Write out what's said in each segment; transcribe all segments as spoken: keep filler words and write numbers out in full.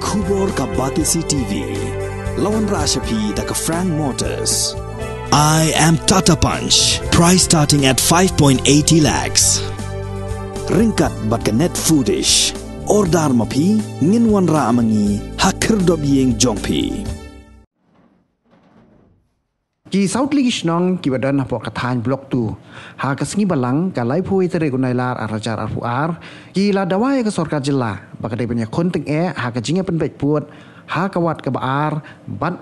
Khubor ka Batesi T V. La wanrah sha phi da ka Frank Motors. I am Tata Punch. Price starting at five point eighty lakhs. Ryngkat bad ka Net Foodish. Order ma phi, ngin wanrah ma ngi ha khyrdop ïing jong phi. Ki saw tylli ki shnong kiba don hapoh ka thaiñ Block two, ha ka sngi Balang ka laiphew wei tarik u Nailar arhajar arphew ar, ki la dawa ïa ka sorkar jylla ba ka dei ban ïakhun tyngeh ha ka jingïapynbeit pud ha ka wat kaba ar bad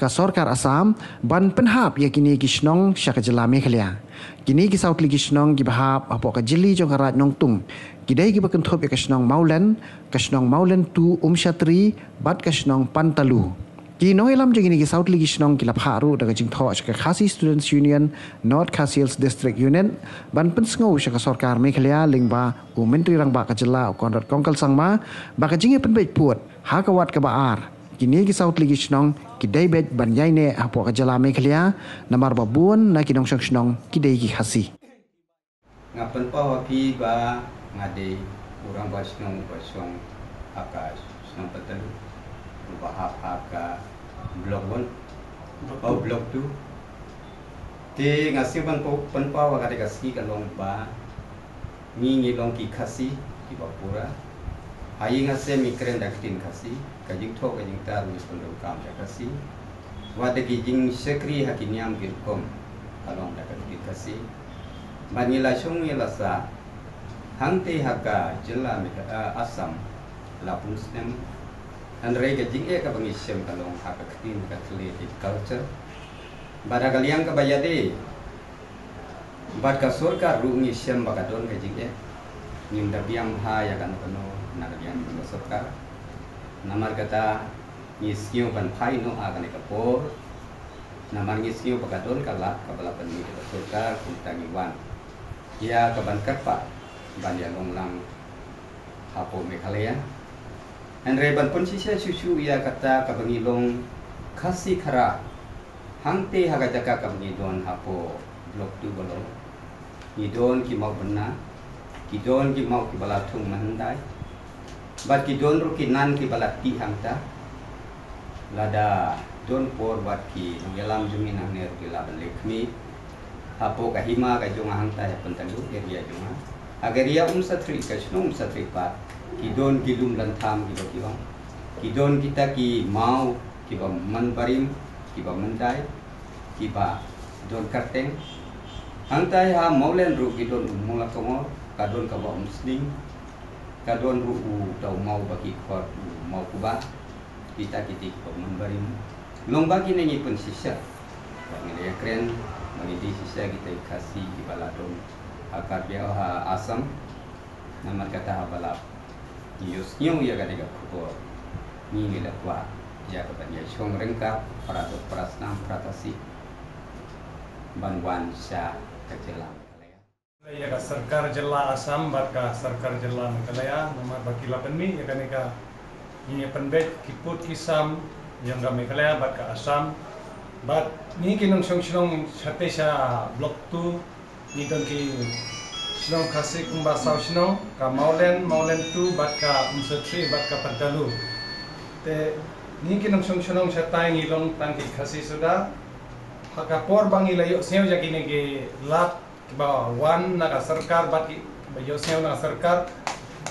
ka sorkar Assam ban pynhap ïa kine ki shnong sha ka jylla Meghalaya. Kine ki saw tylli ki shnong kiba hap hapoh ka jylli jong ka Raid Nongtung ki dei kiba kynthup ïa ka shnong Mawlen, ka shnong Mawlen two Umshatri bad ka shnong Pantalu. Ki nongïalam jong kine ki saw tylli ki shnong ki la phah ruh da ka jingthoh sha ka Khasi Students Union, North Khasi Hills District Unit, ban pynsngew sha ka sorkar Meghalaya lyngba u Myntri Rangbah ka jylla u Conrad Kongkal Sangma ba ka jingïapynbeit pud ha ka wat kaba ar, kine ki saw tylli ki shnong ki dei beit ban ïaineh hapoh ka jylla Meghalaya, namar ba bun na ki nongshong shnong ki dei ki Khasi. Nga pynpaw ha phi ba nga dei u rangbah shnong uba shong ha ka shnong Pantalu, uba hap ha ka Block one, oh, Block two. Te nga sngew ban pynpaw ha kata ka sngi ka long ba ngi ngi long ki Khasi kiba pura. Ha ïing ha sem ngi kren da ka ktien Khasi, ka jingthoh ka jingthaw ngi pyndonkam da Khasi. Wat da ki jingshakri ha ki niam ki rukom ka long da ka ktien Khasi. Bad ngi la shong ngi la sah hangtei ha ka jylla Megha-, eh, Assam la pun snem. Hynrei ka jingeh kaba ngi shem ka long ha ka ktien ka khlei ki culture. Bad ha ka liang kaba ïadei bad ka sorkar ruh ngi shem ba ka don ka jingeh. Ngim da biang bha ïa kano kano na ka liang jong ka sorkar. Namar kata ngi sngew ban phai noh ha kane ka por. Namar ngi sngew ba ka don ka lad kaba la pynmih da ka sorkar, kumta ngi wan ïa ka ban kyrpad ban ïa long lang hapoh Meghalaya. Hynrei ban pynshisha shuh shuh ïa kata kaba ngi long Khasi Khara hangtei ha ka jaka kaba ngi don hapoh Block two ba long. Ngi don ki mawbynna, ki don ki maw kiba la thung mynhyndai. Bad ki don ruh ki nan kiba la tih hangta. Lada don por wat ki nongïalam jong ngi nangne ruh ki lah ban leh khmih hapoh ka hima ka jong nga hangta ha Pantalu area jong nga. Ha ka area Umsatri, ka shnong Umsatri pat ki don ki lum lyntham kiba ki ong. Ki don kita ki maw kiba man barim, kiba myndai, kiba don kyrteng. Hangta ha Mawlen ruh ki don u Mula Kongor, ka don kaba Umsning, ka don ruh uta u maw ba ki khot u Mawkuba. Kita ki dei kiba man barim. Long ba kine ngi pynshisha ba ngi dei kren, ba ngi dei shisha kita ki Khasi kiba la don ha Karbi, ha Assam. Namar kata haba la ngi ïohsngew ïa kane ka khubor, ngi ngi la kwah ïa ka ban ïa shong ryngkat para doh para snam para Khasi ban wan sha ka jylla Meghalaya. Ïa ka sorkar jylla Assam bad ka sorkar jylla Meghalaya, namar ba ki la pynmih ïa kane ka ïing ïa pynbeit ki pud ki sam jong ka Meghalaya bad ka Assam. Bad ngi ki nongshong shnong shatei sha Block two, ngi don ki shnong Khasi kumba saw shnong, ka Mawlen, Mawlen two bad ka Umsatri bad ka Pantalu. Te ngi ki nongshong shnong shatai ngi long tang ki Khasi suda. Ha ka por ba ngi la ïohsngew ïa kine ki lad kiba wan na ka sorkar bad ki, kiba ïohsngew na ka sorkar,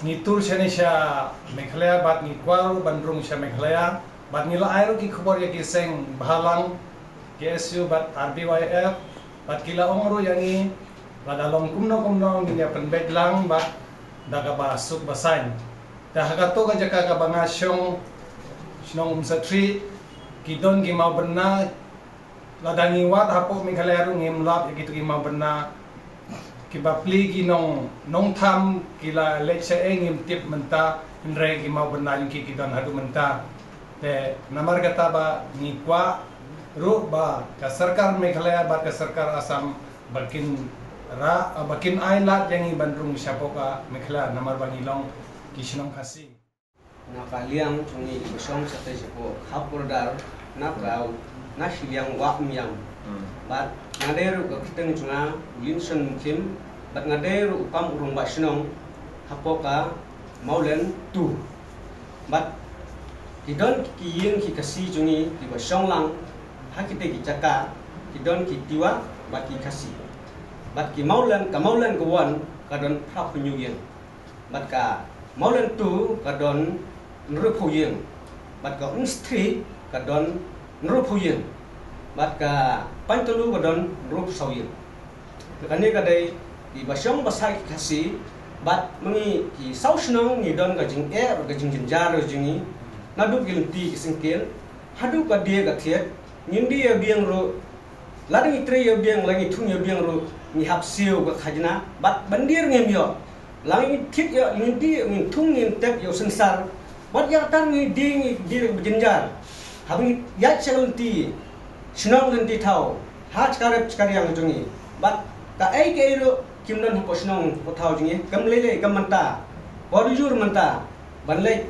ngi tur shane sha Meghalaya bad ngi kwah ruh ban rung sha Meghalaya bad ngi la ai ruh ki khubor ïa ki seng bhalang, K S U bad R B Y F, bad ki la ong ruh ïa ngi lada long kumno kumno ngin ïa pynbeit lang bad da kaba suk ba saiñ. Te ha kato ka jaka kaba nga shong, shnong Umsatri, ki don ki mawbynna, lada ngi wad hapoh Meghalaya ruh ngim lap ïa kito ki mawbynna. Kiba pli ki nong, nongtham ki la leit shaei ngim tip mynta, hynrei ki mawbynna jong ki ki don haduh mynta. Te namar kata ba ngi kwah ruh ba ka sorkar Meghalaya bad ka sorkar Assam ba kin ra, ba kin ai lad ïa ngi ban rung shapoh ka Meghalaya namar ba ngi long ki shnong Khasi. Na ka liang jong ngi ba shong shatei shapoh ha border na ka, na shiliang Wah Umïam. Bad nga dei ruh ka kyrteng jong nga u Linson Mukhim, bad nga dei ruh u kam u rangbah shnong hapoh ka Mawlen two. Bad Ki don ki ïing ki Khasi jong ngi kiba shong lang ha kitei ki jaka, ki don ki Tiwa bad ki Khasi. Bad ki Mawleng, ka Mawleng ka Wan ka don phra phew hynñiew ïing. Bad ka Mawleng Two ka don hynriewphew ïing. Bad ka Umsthri ka don hynriewphew ïing. Bad ka Pynthulu ka don hynriewphew saw ïing. Kane ka dei kiba shong ba sah ki Khasi. Bad ma ngi ki saw shnong ngi don ka jingeh, ka jingjynjar jong ngi. Naduh ki lynti ki syngkien haduh ka die ka thied, ngim die ïa biang ruh. Lada ngi trei ïa biang, lada ngi thung ïa biang ruh, ngi hap siew ka khajna. Bad ban die ngim ïoh. Lada ngi thied ïa, ngi die, ngi thung, ngi tep ïa u synsar. Bad ïa kata ngi die, ngi die ba jynjar. Haba ngi ïaid sha ka lynti shnong, lynti thaw, ha shkarep shkariang jong ngi. Bad kaei kaei ruh kim don hapoh shnong hapoh thaw jong ngi. Kam lei lei, kam mynta, por jur mynta ban leit.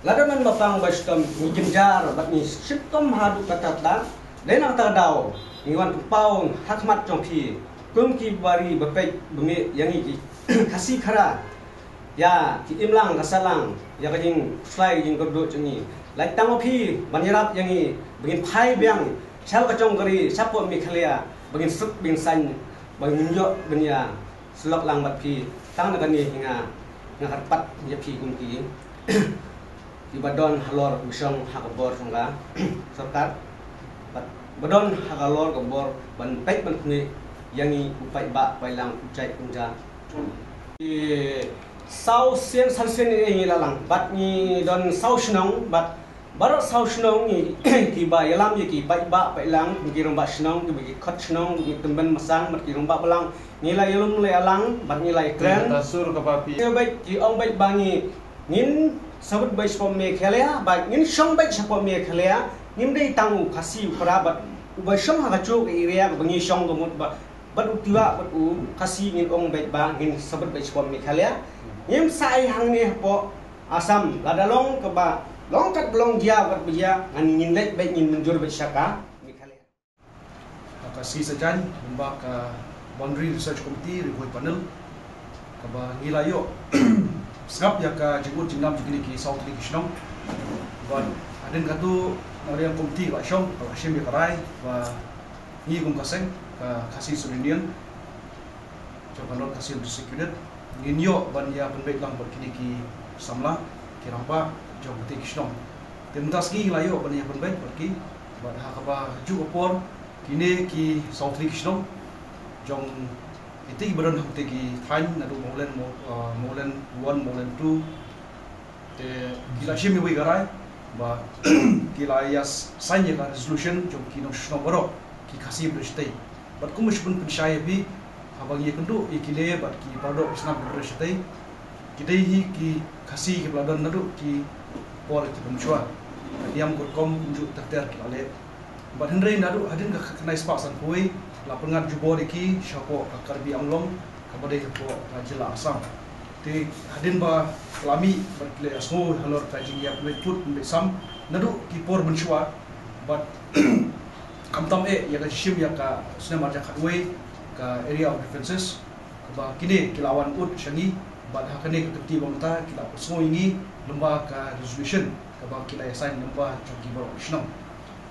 Lada man ba pang ba shitom, ngi jynjar bad ngi shitom haduh katta katta. Dei na kata ka daw ngi wan pynpaw ha khmat jong phi kum ki bari ba peit ba mih ïa ngi ki Khasi Khara, ïa ki imlang ka sahlang, ïa ka jingkhuslai ka jingkyrduh jong ngi. Lait tang ma phi ban ïarap ïa ngi ba ngin phai biang sha la ka jong ka ri, shapoh Meghalaya, ba ngin suk, ba ngin saiñ, ba ngin ïoh ban ïa syllok lang bad phi. Tang na kane hi nga, nga kyrpad ïa phi kum ki, kiba don halor, ba shong ha ka bor jong ka sorkar, bad ba don halor ka bor ban peit ban khmih ïa ngi, u paidbah paidlang, u jait u ja. Ki saw sien san sien ngi la lang bad ngi don saw shnong, bad baroh saw shnong ngi kiba ïalam ïa ki paidbah paidlang, ki rangbah shnong, kiba ki khot shnong, ki tymmen masang bad ki rangbah balang, ngi la ïalum la ïalang bad ngi la ïakren. Kata sur kaba phi. Ngi beit, ki ong beit ba ngi, ngin sawdong beit shapoh Meghalaya, ba ngin shong beit shapoh Meghalaya. Ngim dei tang u Khasi u Khara bad uba shong ha kajuh ka area kaba ngi shong ka mut ba, bad u Tiwa bad u Khasi, ngin ong beit ba ngin sawdong beit shapoh Meghalaya. Ngim sa ai hangne hapoh Assam, lada long kaba long kat ba long jia bad ba jia, ngan ngin leit beit, ngin mynjur beit sha ka Meghalaya. Ka Khasi Sajan, kumba ka Boundary Research Committee, Ri Bhoi Panel, kaba ngi la ïoh sngap ïa ka jingud jingdam jong kine ki saw tylli ki shnong. Bad hadien katu, na liang committee ka la shong, ka la shim ïa ka rai ba ngi kum ka seng, ka Khasi Students' Union jong ka North Khasi Hills District Unit, ngin ïoh ban ïa pynbeit lang bad kine ki samla, ki rangbah jong kine ki shnong. Te mynta sngi la ïoh ban ïa pynbeit bad ki, bad ha kaba juh ka por, kine ki saw tylli ki shnong jong kine kiba don ha kine ki thaiñ, naduh Mawleng, Maw-, uh, Mawleng One, Mawleng Two, te ki la shim ïa ka rai ba ki la ïa saiñ ïa ka resolution jong ki nongshong shnong baroh ki Khasi ba don shatei. Bad kum ba shu pynshai ïa phi, haba ngi ïakynduh ïa kine bad ki para doh ki snam kiba don shatei, ki dei hi ki Khasi kiba la don naduh ki por ki pynshwa. Ka niam ka rukom kumjuh ter ter ki la leh. Bad hynrei naduh hadien ka khatkhyndai spah sanphew wei la pynngat jubor ïa ki shapoh ka Karbi Anglong, kaba dei hapoh ka jylla Assam. Te hadien ba la mih bad ki la ïasngew halor ka jingïapynbeit pud pynbeit sam naduh ki por mynshuwa, bad khamtam eh ïa ka shim ïa ka snem ar hajar khatwei, ka Area of Grievances, kaba kine ki la wan ud sha ngi, bad ha kane ka kynti ba mynta ki la pynsngew ïa ngi lyngba ka resolution kaba ki la ïa sign lyngba jong ki baroh ki shnong.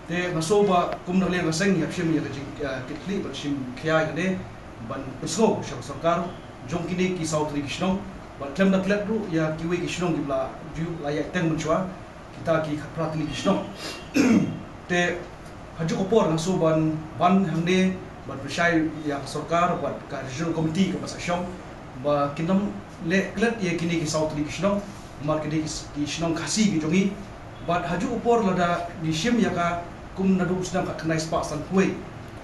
Te nga sngew ba kum na liang ka seng ngi hap shim ïa ka jing, eh, kitkhlieh bad shim khia ïa kane ban pynsngew sha ka sorkar jong kine ki saw tylli ki shnong, bad khlem da klet ruh ïa kiwei ki shnong kiba la ju la ïaid teng mynshuwa, kita ki khatphra tylli ki shnong. Te ha juh ka por nga sngew ban, ban hangne ban pynshai ïa ka sorkar bad ka regional committee kaba sa shong ba kin ym leh klet ïa kine ki saw tylli ki shnong, namar kine ki, ki shnong Khasi ki jong ngi. Bad ha juh ka por lada ngi shim ïa ka kum naduh u snem khatkhyndai spah sanphew wei,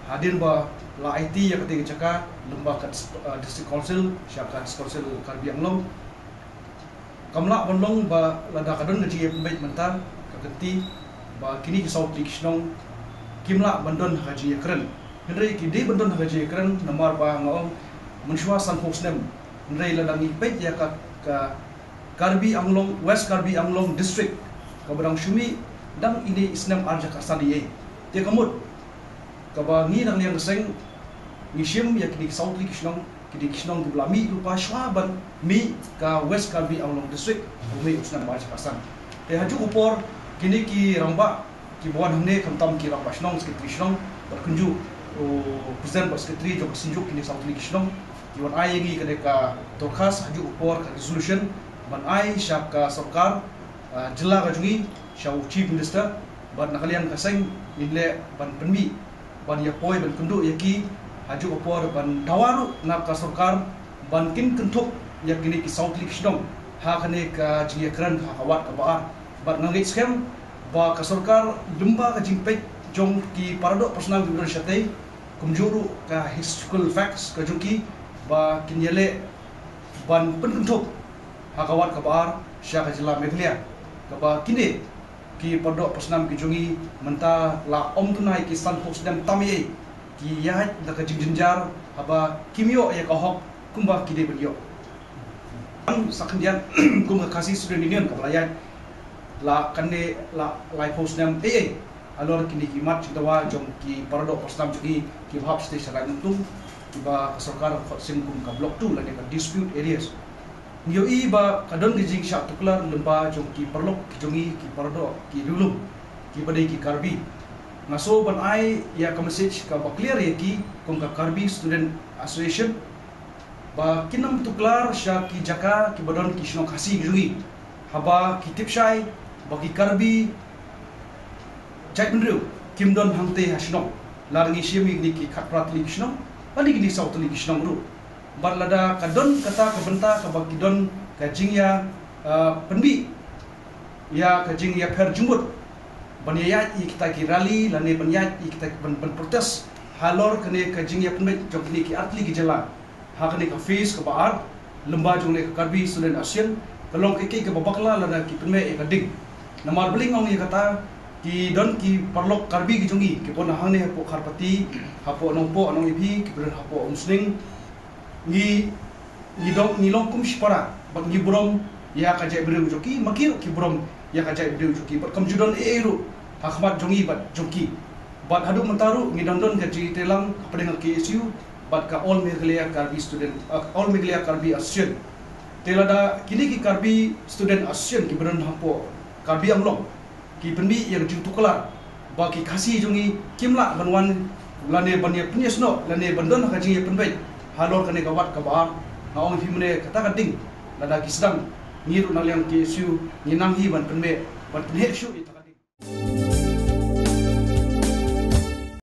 hadien ba la aiti ïa katei ka jaka lyngba ka dis-, uh, District Council sha ka District Council Karbi Anglong. Kam lah ban long ba lada ka don ka jingïapynbeit mynta, ka kynti ba kine ki saw tylli ki shnong kim lah ban don ha ka jingïakren. Hynrei ki dei ban don ha ka jingïakren namar ba nga ong mynshuwa sanphew snem. Hynrei lada ngi peit ïa ka, ka Karbi Anglong, West Karbi Anglong District, kaba dang shu mih dang ine i snem ar hajar khatsan ïa. Te ka mut kaba ngi na liang ka seng ngi shim ïa kine ki saw tylli ki shnong, kine ki shnong kiba la mih lypa shuwa ban mih ka West Karbi Anglong District, ba mih u snem ar hajar khatsan. Te ha juh ka por Kine ki rangbah kiba wan hangne, khamtam ki rangbah shnong, secretary shnong, bad kumjuh u president bad secretary jong ka synjuk kine saw tylli ki shnong, ki wan ai ïa ngi kane ka dorkhas, ha juh ka por ka resolution ban ai sha ka sorkar, ah, jylla ka jong ngi, sha u Chief Minister, bad na ka liang ka seng ngin leh ban pynmih, ban ïapoi, ban kynduh ïa ki, ha juh ka por ban dawa ruh na ka sorkar ban kin kynthup ïa kine ki saw tylli ki shnong ha kane ka jingïakren ha ka wat kaba ar. Bad nga ngeit skhem ba ka sorkar, lyngba ka jingpeit jong ki paradoh parsnam kiba don shatei, kumjuh ruh ka historical facts ka jong ki, ba kin ïaleh ban pynkynthup ha ka wat kaba ar sha ka jylla Meghalaya, kaba kine ki paradoh parsnam ki jong ngi mynta la ym tynrai ki san phew snem tam ei ei, ki ïaid da ka jingjynjar haba kim ïoh ïa ka hok kumba ki dei ban ïoh. Sa khyndiat, kum ka Khasi Student Union kaba la ïaid la kane la laiphew snem ei ei halor kine ki mat jingdawa jong ki paradoh parsnam jong ngi kiba hap shatei sha Raid Nongtung, kiba ka sorkar khot sien kum ka Block Two lane ka dispute areas. Ngi ïohi ba ka don ka jingshah tuklar lyngba jong ki paralok ki jong ngi, ki paradoh, ki riewlum kiba dei ki Karbi. Nga sngew ban ai ïa ka message kaba clear ïa ki kum ka Karbi Student Association, ba kin ym tuklar sha ki jaka kiba don ki shnong Khasi ki jong ngi, haba ki tip shai ba ki Karbi jaitbynriew kim don hangtei ha shnong. Lada ngi shim ïa kine ki khatphra tylli ki shnong, lane kine saw tylli ki shnong ruh. Bad lada ka don kata ka bynta kaba ki don ka jingïa, ah, pynmih ïa ka jingïapher jingmut ban ïaid ïa kita ki rally lane ban ïaid ïa kita ki ban, ban protest halor kane ka jingïapynmih jong kine ki artylli ki jylla ha kane ka phase kaba ar lyngba jong kane ka Karbi Student Association, ka long kaei kaei kaba bakla lada ki pynmih ïa ka ding. Namar balei nga ong ïa kata, ki don ki paralok Karbi ki jong ngi kiba don hangne hapoh Kharpati, hapoh Nongpoh Nongïaphi, kiba don hapoh Umsning, ngi, ngi dong, ngi long kum shipara bad ngi burom ïa ka jaitbynriew jong ki, ma ki ruh ki burom ïa ka jaitbynriew jong ki, bad kam ju don ei ei ruh ha khmat jong ngi bad jong ki. Bad haduh mynta ruh ngi dang don ka jingïatreilang hapdeng ka K S U bad ka All Meghalaya Karbi Student, uh, All Meghalaya Karbi Association. Te lada kine ki Karbi Student Association kiba don hapoh Karbi Anglong ki pynmih ïa ka jingtuklar ba ki Khasi jong ngi kim lah ban wan lane ban ïa pynïasnoh lane ban don ha ka jingïapynbeit halor kane ka wat kaba ar, nga ong ïa phi mynne kata ka ding, lada ki sdang, ngi ruh na liang K S U ngi nang hi ban pynmih, ban pynheh shuh ïa kata ka ding.